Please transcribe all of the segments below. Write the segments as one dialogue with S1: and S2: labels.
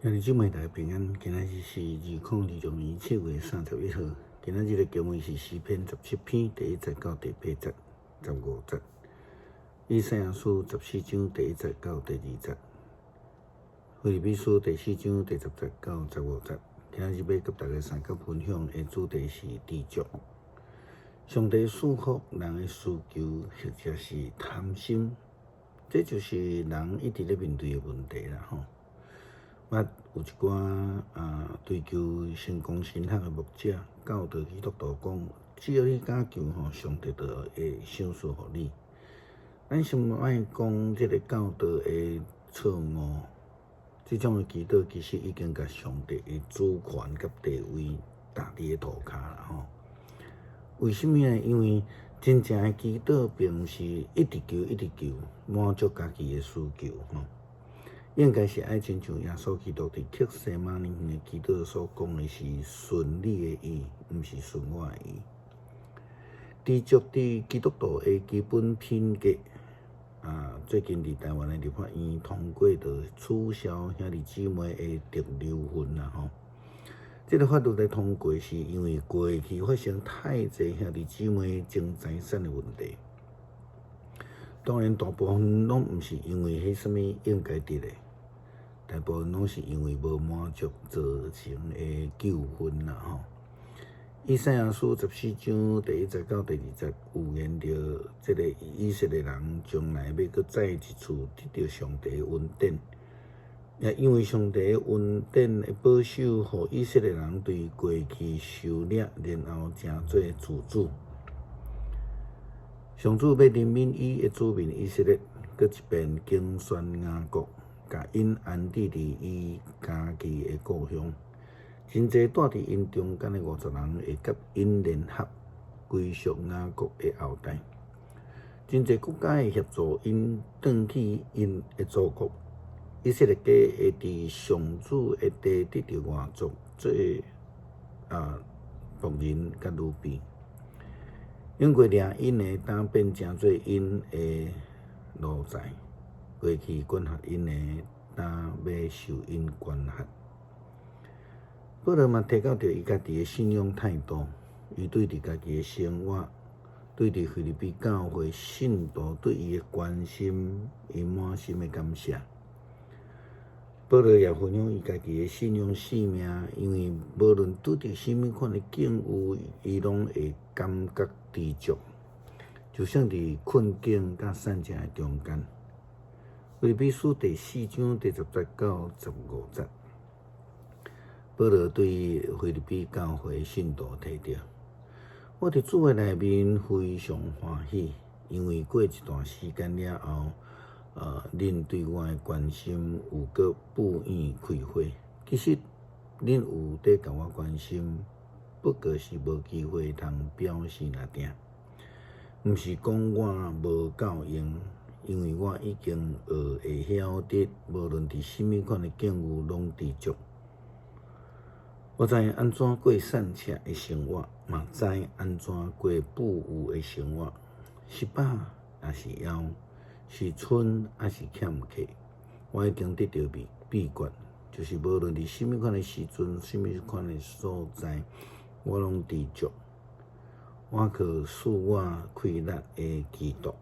S1: 兄弟姊妹大家平安，今仔日是2026年7月31號。今仔日的經文是詩篇十七篇第一節到第八節、15節；以賽亞書十四章第一節到第二節；腓立比書第四章第十節到15節。今仔日欲佮大家相佮分享的主題是知足。上帝賜福人的需求，或者是貪心，這就是人一直咧面對的問題啦吼。捌有一寡追求成功神學的牧者教導基督徒講，只要你敢求吼，上帝就會賞賜予你。咱先莫講這个教導的錯誤，這種的祈禱其實已經共上帝的主權佮地位踏佇咧塗跤啦吼。為啥物呢？因為真正的祈禱並毋是一直求一直求，滿足家己的需求吼。應該是愛親像耶穌基督佇客西馬尼園的祈禱所講的是順你的意，毋是順我的意。知足佇基督徒的基本品格。最近佇台灣的立法院通過著取消兄弟姊妹的特留份啦吼。這个法律的通過是因為過去發生太濟兄弟姊妹爭財產的問題。當然，大部分攏毋是因為彼啥物應該得的。大部分攏是因為無滿足造成的糾紛啦吼。以賽亞書十四章第一節到第二節預言著這个以色列人將來欲閣再一次得著上帝的恩典，也因為上帝的恩典的保守，予以色列人對過去受掠，然後成做自主。上主欲憐憫伊的子民以色列，閣一遍揀選雅各。共𪜶安置佇伊家己的故鄉，真濟蹛佇𪜶中間的外族人會佮𪜶聯合，歸屬雅各的後代。真濟國家會協助𪜶轉去𪜶的祖國。以色列家會佇上主的地得著外族做僕人佮奴婢，永過掠𪜶的擔變成做𪜶的奴才。過去管轄𪜶的，擔欲受𪜶管轄。保羅嘛提到著伊家己的信仰態度，伊對佇家己的生活，對佇腓立比教會信徒對伊的關心，伊滿心的感謝。保羅也分享伊家己的信仰生命，因為無論拄著啥物款的境遇，伊攏會感覺知足，就算佇困境佮散靜的中間。腓立比書第四章第十節到15節，保羅對腓立比教會信徒提著：我佇主的內面非常歡喜，因為過一段時間了後，恁對我的關心有閣布院開花。其實恁有佇共我關心，不過是無機會通表示爾定。毋是講我無夠用。因為我已經學會曉得，無論佇啥物款的境遇，攏知足。我知按怎過散赤的生活，嘛知按怎過富有的生活。是飽抑是枵，是春抑是欠缺，我已經得著秘秘訣，就是無論佇啥物款的時陣，啥物款的所在，我攏知足。我靠賜我氣力的基督。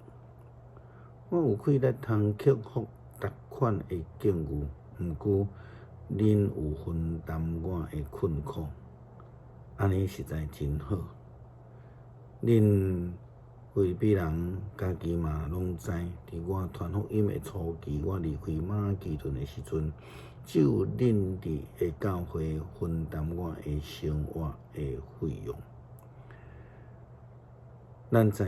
S1: 我有氣力通克服逐款的境遇，毋過恁有分擔我的困苦，按呢實在真好。恁腓立比人家己嘛攏知，佇我傳福音的初期，我離開馬其頓的時陣，只有恁佇的教會分擔我的生活的費用。咱在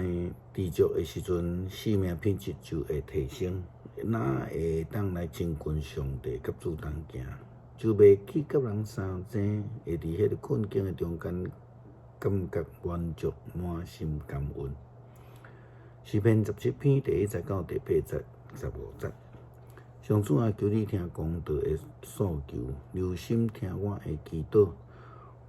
S1: 知足的時陣，生命品質就會提升，哪會當來親近上帝，佮主同行，就袂去佮人相爭，會佇彼个困境的中間感覺滿足、滿心感恩。詩篇十七篇第一節到第八節、15節。上主啊，求你聽公道的訴求，留心聽我的祈禱。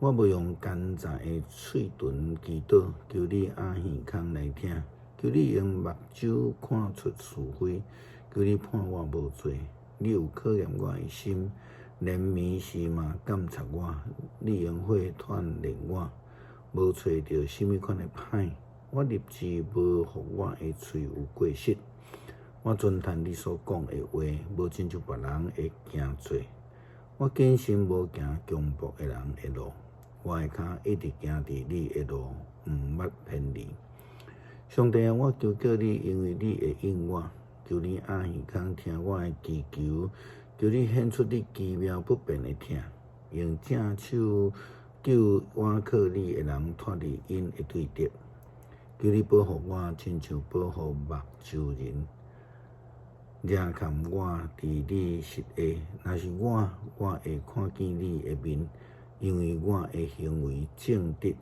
S1: 我無用奸詐的喙唇祈禱，求你掩耳孔來聽，求你用目睭看出是非，求你判我無罪。你有考驗我的心，連暝時嘛監察我，你用火鍛鍊我，無揣著啥物款的歹。我立志無予我的喙有過失。我尊嘆你所講的話，無親像別人的行做。我謹慎無行強暴的人的路，我的跤一直行佇你的路，毋捌偏離。上帝啊，我求叫你，因為你會應我。求你掩耳孔聽我的祈求，求你顯出你奇妙不便的疼，用正手救倚靠你的人脫離𪜶的對敵。求你保護我，親像保護目睭仁，遮蓋我佇你實下。若是我，我會看見你的面，因為我的行為正直，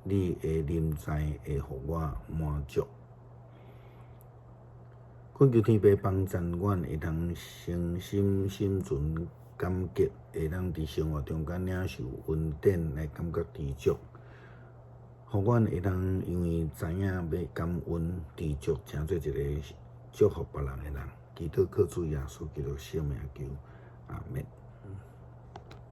S1: 你的臨在會予我滿足。懇求天父幫贊阮會通誠心心存感激，會當佇生活中間領受恩典來感覺知足，予阮會當因為知影欲感恩知足，成做一個祝福別人的人。祈禱靠主耶穌基督聖名求，阿們。